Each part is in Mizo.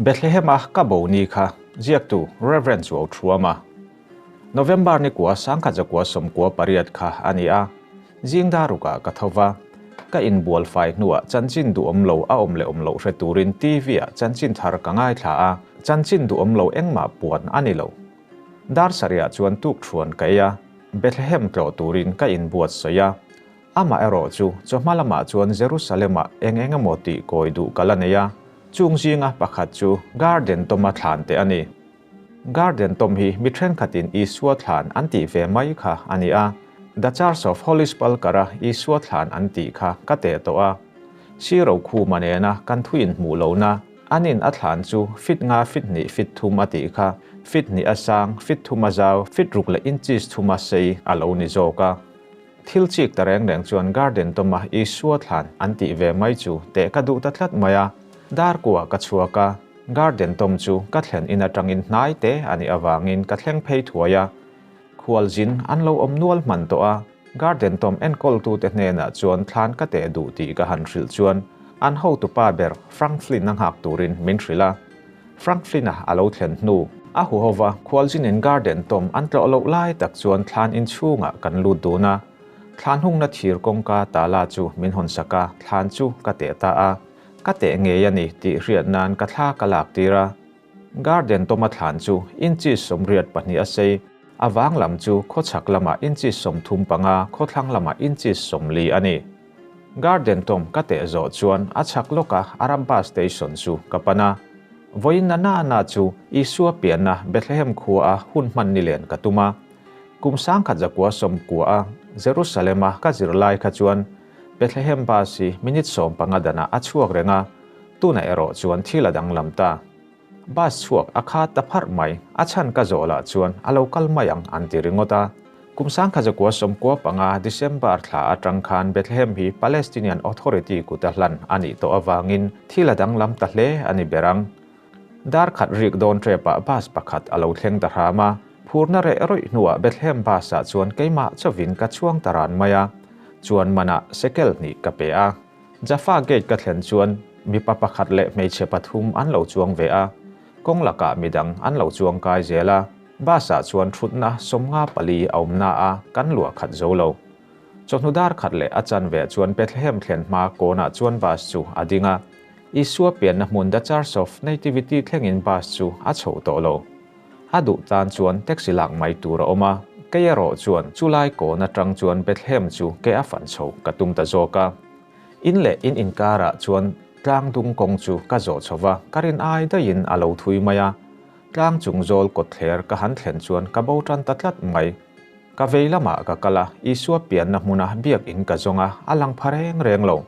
Bethlehem-a ka bo ni kha ziaktu Rev. Chuau Thuama, November ni kua 1998 kha a ni a, zing darukah ka tho va, ka inbual fai hnuah chanchin duhawm lo a awm leh awm loh hre turin TV-ah chanchin thar ka ngaithla a, chanchin duhawm lo engmah puan a ni lo. Dar sarihah chuan tukthuan ka ei a, Bethlehem tlawh turin ka inbuatsawi a, Amah erawh chu chawhma lamah chuan Jerusalem-ah eng eng emaw tih kawi duh ka la nei a, chung zinga pakhat chu Garden Tom-a thlan teh a ni. Garden Tom hi mi thenkhatin Isua thlan an tih ve mai kha a ni a, The Church of Holy Sepulchre-a Isua thlan an tih kha ka teh tawh a. Siro khuma nena kan thu inhmuh lohna, anin a thlan chu fit nga fit hnih fit thum a tih kha, fit hnih a sang, fit thum a zau, fit ruk leh inches thum a sei a lo ni zawk a. Thil chik ta reng reng chuan garden tawma Isua thlan an tih ve mai chu teh ka duh ta tlat mai a. Dar kuah ka chhuak a, garden tawm chu ka thlen in atangin hnai te a nih avangin ka thleng phei thuai a. Khualzin an lo awm nual hman tawh a, garden tawm enkawltute hnenah chuan thlan ka teh duh tih ka han hrilh chuan an hotupa ber Frank Flynn-a nghak turin min hrilh a. Frank Flynn-a a lo thlen hnu. A huhova khualzinin garden tawm an tlawh loh lai tak chuan thlan inchhungah kan lut dun a. Thlan hungna thir kawngka tala chu min hawn sak a, thlan chu ka teh ta a. Ka teh ngei a ni tih hriat nan ka thla ka lak tir a. Garden tawma thlan chu inches 82 a sei, a vang lam chu khawchhak lamah inches 35, khawthlang lamah inches 40 a ni. Garden tawm ka teh zawh chuan a chhak lawka Arab bus station chu ka pan a. Vawiin na na na chu Isua pianna Bethlehem khua a hun hman ni len ka tum a. Kum 1990 a Jerusalem a ka zir lai kha chuan Bethlehem bus hi minute 15 danah a chhuak reng a, tunah erawh chuan thil a danglam ta. Bus chhuak a khat ta pharh mai, a chhan ka zawh lah chuan a lo kal mai ang an ti ringawt a. Kum 1995 December thla atang khan Bethlehem hi Palestinian Authority kuta hlan a nih tawh avangin thil a danglam ta hle a ni ber ang. Dar khat rik dawn trepah bus pakhat a lo thleng ta hram a, phurna reh rawih hnuah Bethlehem bus-ah chuan keimah chawvin ka chhuang ta ran mai a, chuan manah sekel hnih ka pe a. Jaffa Gate ka thlen chuan mipa pakhat leh hmeichhe pathum an lo chuang ve a, kawng lakah midang an lo chuang kai zel a, bus-ah chuan thutna 54 a awm na a, kan luah khat zo lo. Chawhnu dar khat leh a chanve chuan Bethlehem thlen hma kawnah chuan bus chu a ding a, Isua pianna hmun The Church of Nativity thlengin bus chu a chhoh tawh lo. A duh tan chuan taxi lak mai tur a awm a, kei erawh chuan chulai kawn atang chuan Bethlehem chu ke a fan chho ka tum ta zawk a. In leh in inkarah chuan tlang dung kawng chu ka zawh chho va, ka rin ai daihin a lo thui mai a. Tlang chung zawl kawtthler ka han thlen chuan ka bo tan ta tlat mai. Ka vei lamah ka kal a, Isua pianna hmuna biakin ka zawng a, a lang pha reng reng lo.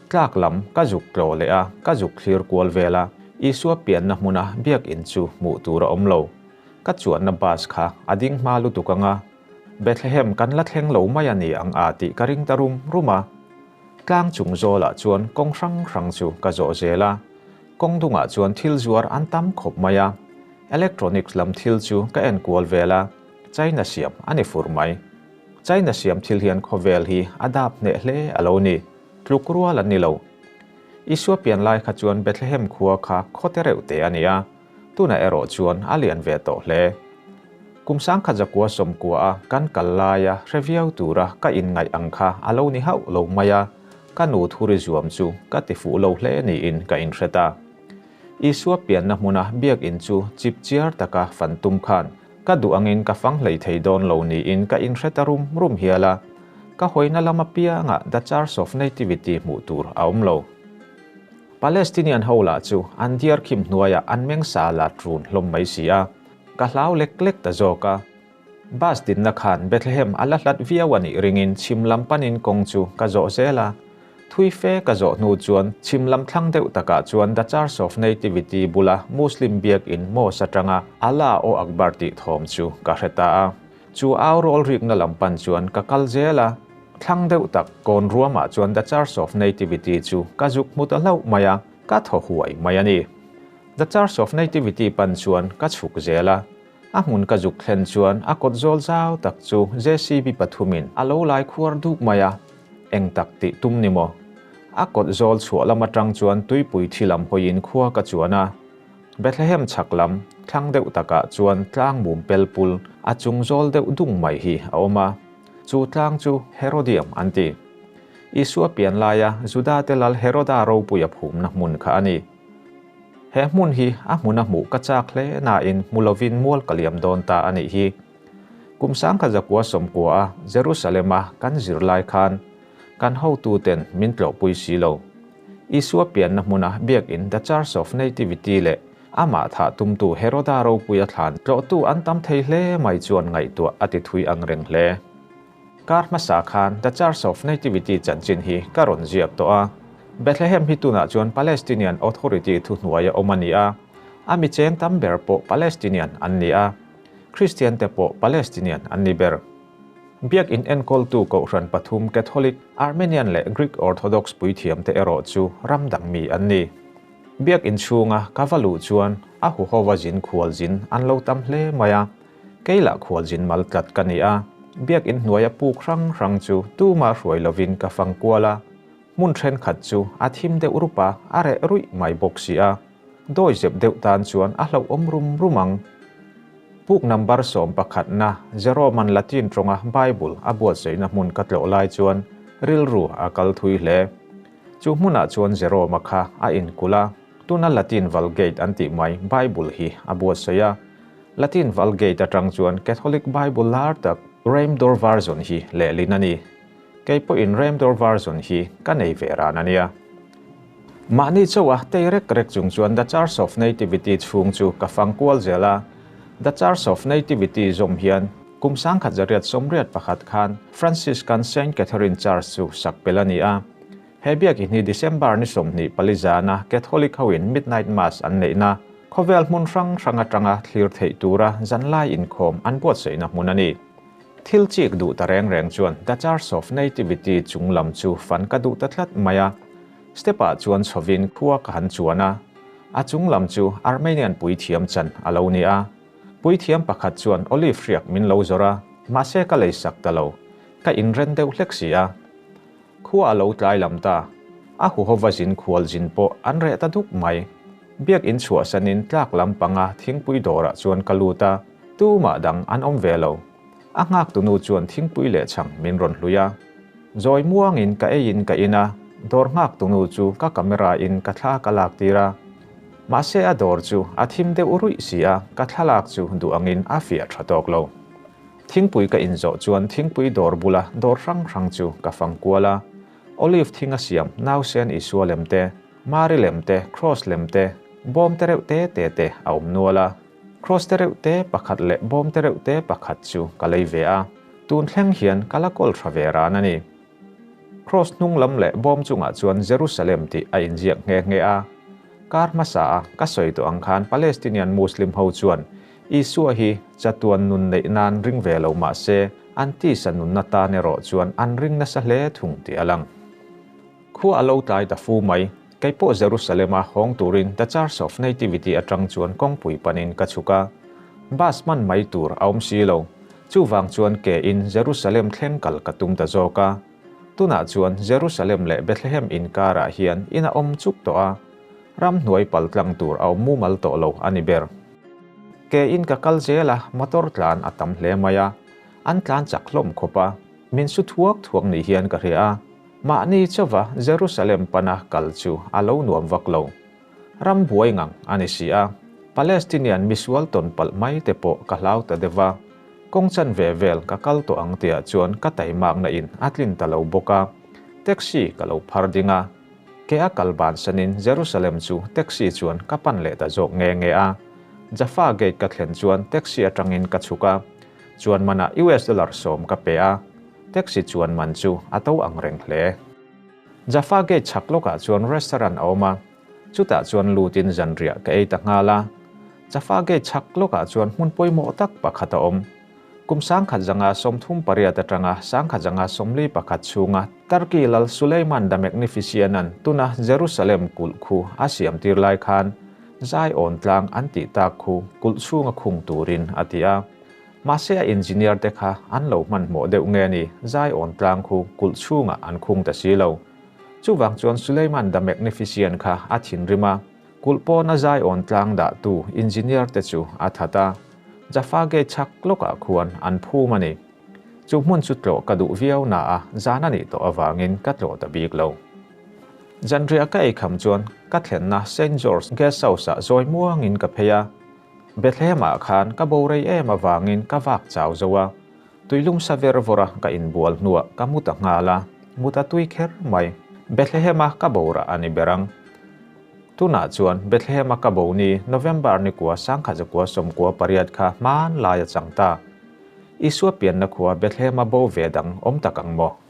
Tlak lam ka zuk tlaw leh a, ka zuk thlir kual vel a, Isua pianna hmuna biakin chu hmuh tur a awm lo. Ka chuanna bus kha a ding hma lutuk ang a, Bethlehem kan la thleng lo mai a ni ang a tih ka ring ta rum rum a. Tlang chung zawlah chuan kawng hrang hrang chu ka zawh zel a, kawng dungah chuan thil zuar an tam khawp mai a, electronics lam thil chu ka en kual vel a, China siam a ni fur mai. China siam thil hian khawvel hi a dap hneh hle a lo ni, tluk rual an ni lo. Isua pian lai kha chuan Bethlehem khua kha khaw te reuh te a ni a, tunah erawh chuan a lian ve tawh hle. Kum 1990 a kan kal laia hre viau tura ka inngaih ang kha a lo ni hauh lo mai a, ka nu thuri zuam chu ka ti fuh lo hle niin ka inhre ta. Isua pianna hmuna biakinn chu chip chiar taka fan tum khan Ka duh angin ka fang hlei thei dawn lo niin ka inhre ta rum rum hial a, ka hawina lam apiangah The Church of Nativity hmuh tur a awm lo. Palestinian ho lah chu an diar khim hnuaiah an meng sa la ṭun hlawm mai si a, ka hlau lek lek ta zawk a. Bus dinna khan Bethlehem a la hlat viau a nih ringin chhim lam panin kawng chu ka zawh zel a. Thui fe ka zawh hnu chuan chhim lam thlang deuh takah chuan The Church of Nativity bula Muslim biakin mosque atanga Allah o Akbar tih thawm chu ka hre ta a. Chu au rawl rikna lam pan chuan ka kal zel a, thlang deuh tak kawn ruamah chuan The Church of Nativity chu ka zuk hmu ta hlauh mai a, ka thaw huai mai a ni. The Church of Nativity pan chuan ka chhuk zel a, a hmun ka zuk thlen chuan a kawt zawl zau tak chu JCB pathumin a lo lai khuar duk mai a, Eng tak tih tum ni maw? A kawt zawl chhuah lam atang chuan tuipui thi lam hawiin khua ka chuan a. Bethlehem chhak lam, thlang deuh takah chuan tlang mum pel pul, a chung zawl deuh dung mai hi a awm a. Chu tlang chu Herodium an ti. Isua pian laia Judate lal Heroda ropuia phumna hmun kha a ni. He hmun hi a hmuna hmuh ka chak hle nain hmu lovin mual ka liam dawn ta a nih hi. Kum 1910 a Jerusalem-a kan zir lai khan kan hotuten min tlawhpui si lo. Isua pianna hmuna biakin The Church of Nativity leh amah thah tumtu Heroda ropuia thlan tlawhtu an tam thei hle mai chuan ngaihtuah a ti thui ang reng hle. Kar hmasa khan The Church of Nativity chanchin hi ka rawn ziak tawh a. Bethlehem hi tunah chuan Palestinian Authority thuhnuaia awm a ni a, a mi cheng tam ber pawh Palestinian an ni a, Kristian te pawh Palestinian an ni ber. Biak in enkawltu Kohhran pathum Catholic, Armenian leh Greek Orthodox puithiam te erawh chu ram dang mi an ni. Biak in chhunga ka va luh chuan a huhova zin khual zin an lo tam hle mai a, kei lah khual zin mal tlat ka ni a, biak in hnuaia puk hrang hrang chu tumah hruai lovin ka fang kual a, hmun thenkhat chu a thim deuh rup a, a reh ruih mai bawk si a. Dawi zep deuh tan chuan a hlauhawm rum rum ang. Book number 11na Jerome'an Latin tawnga Bible a buatsaihna hmun ka tlawh lai chuan rilru a kal thui hle. Chu hmunah chuan Jerome-a kha a inkulh a, tuna Latin Vulgate an tih mai Bible hi a buatsaih a. Latin Vulgate atang chuan Catholic Bible lar tak Reimdor Version hi lehlin a ni. Kei pawhin Reimdor Version hi ka nei ve ran a nia. Mahni chauha tei rek rek chung chuan The Church of Nativity chhung chu ka fang kual zel a. The Church of Nativity zawm hian kum 1981 khan Franciscan Saint Catherine Church chu sak pel a ni a. He biakin hi December ni 24 zana Catholic hoin Midnight Mass an neihna, khawvel hmun hrang hrang atanga thlir theih tura zanlai inkhawm an buatsaihna hmun a ni. Thil chik duh ta reng reng chuan The Church of Nativity chung lam chu fan ka duh ta tlat mai a. Step-ah chuan chhovin khua ka han chuan a, a chung lam chu Armenian puithiam chan a lo ni a. Puithiam pakhat chuan olive hriak min lo zawrh a, mahse ka lei sak ta lo. Ka inren deuh hlek si a. Khua a lo tlai lam ta. A huhova zin khual zin pawh an reh ta duk mai. Biak in chhuahsanin tlak lam panga thingpui dawrah chuan ka lut a, tumah dang an awm ve lo. A nghaktu nu chuan thingpui leh chhang min rawn hlui a. Zawi muangin ka eiin ka in a, dawr nghaktu nu chu ka camera in ka thla ka lak tir a. Mahse a dawr chu a thim deuh ruih si a, ka thlalak chu duh angin a fiah tha tawk lo. Thingpui ka inzawh chuan thingpui dawr bula dawr hrang hrang chu ka fang kual a. Olive thinga siam nausen Isua lem te, Mari lem te, Cross lem te, bawm te reuh te te te a awm nual a. Cross te reuh te pakhat leh bawm te reuh te pakhat chu ka lei ve a, tun thleng hian ka la kawl tha ve ran a ni. Cross hnung lam leh bawm chungah chuan Jerusalem tih a inziak nghe nghe a. Kar hmasa a ka sawi tawh ang khan Palestinian Muslim ho chuan Isua hi chatuan nun neih nan ring ve lo mah se an tisa nunna tan erawh chuan an ring nasa hle thung tih a lang. Khua a lo tlai ta fu mai. Kei pawh Jerusalem-a hawng turin The Church of Nativity atang chuan kawngpui panin ka chhuk a. Bus hman mai tur a awm si lo. Chuvang chuan ke in Jerusalem thleng kal ka tum ta zawk a. Tunah chuan Jerusalem leh Bethlehem inkarah hian in a awm chuk tawh a. Ramhnuai pal tlang tur a awm mumal tawh lo a ni ber. Ke in ka kal zel a, motor tlan a tam hle mai a. An tlan chak hlawm khawp a. Min su thuak thuak ni hian ka hria a. Mahni chauva Jerusalem pana kal chu a lo nuam vak lo. Ram buai ngang a ni si a, Palestinian misual tawn palh mai te pawh ka hlau ta deuh va. Kawng chan ve vel ka kal tawh ang tihah chuan ka taimakna in a tlin ta lo bawk a, taxi ka lo phar ding a. Ke a kal bansanin Jerusalem chu taxi chuan ka pan leh ta zawk nge nge a. Jaffa Gate ka thlen chuan taxi atangin ka chhuk a, chuan manah US dollar 10 ka pe a. Taxi chuan man chu a to ang reng hle. Jaffa Gate chhak lawkah chuan restaurant a awm a, chutah chuan lutin zanriah ka ei ta nghal a. Jaffa Gate chhak lawkah chuan hmun pawimawh tak pakhat a awm. Kum 1938 atanga 1941 chhunga Turkey lal Suleiman the Magnificent-a'n tuna Jerusalem kulh khu a siam tir lai khan Zion tlang an tih tak khu kulh chhunga khung turin a ti a. Mahse a engineer te kha an lo hmanhmawh deuh nge ni, Zion tlang khu kulh chhungah an khung ta si lo. Chuvang chuan Suleiman the Magnificent kha a thinrim a. Kulh pawna Zion tlang dahtu engineer te chu a that a, Jaffa Gate chhak lawkah khuan an phum a ni. Chu hmun chu tlawh ka duh viau na a, zan a nih tawh avangin ka tlawh ta bik lo. Zanriah ka eikham chuan ka thlenna Saint George Guest House-ah zawi muangin ka phei a. Bethlehem-ah khan ka bo rei em avangin ka vak chau zo a, tuilum sa ver vawra ka inbual hnuah ka mu ta nghal a, mu ta tui kher mai. Bethlehem-a ka borah a ni ber ang. Tunah chuan Bethlehem-a ka bo ni November ni kua 1998 kha hmanlai a chang ta. Isua pianna khua Bethlehem-a bo ve dang awm tak ang maw?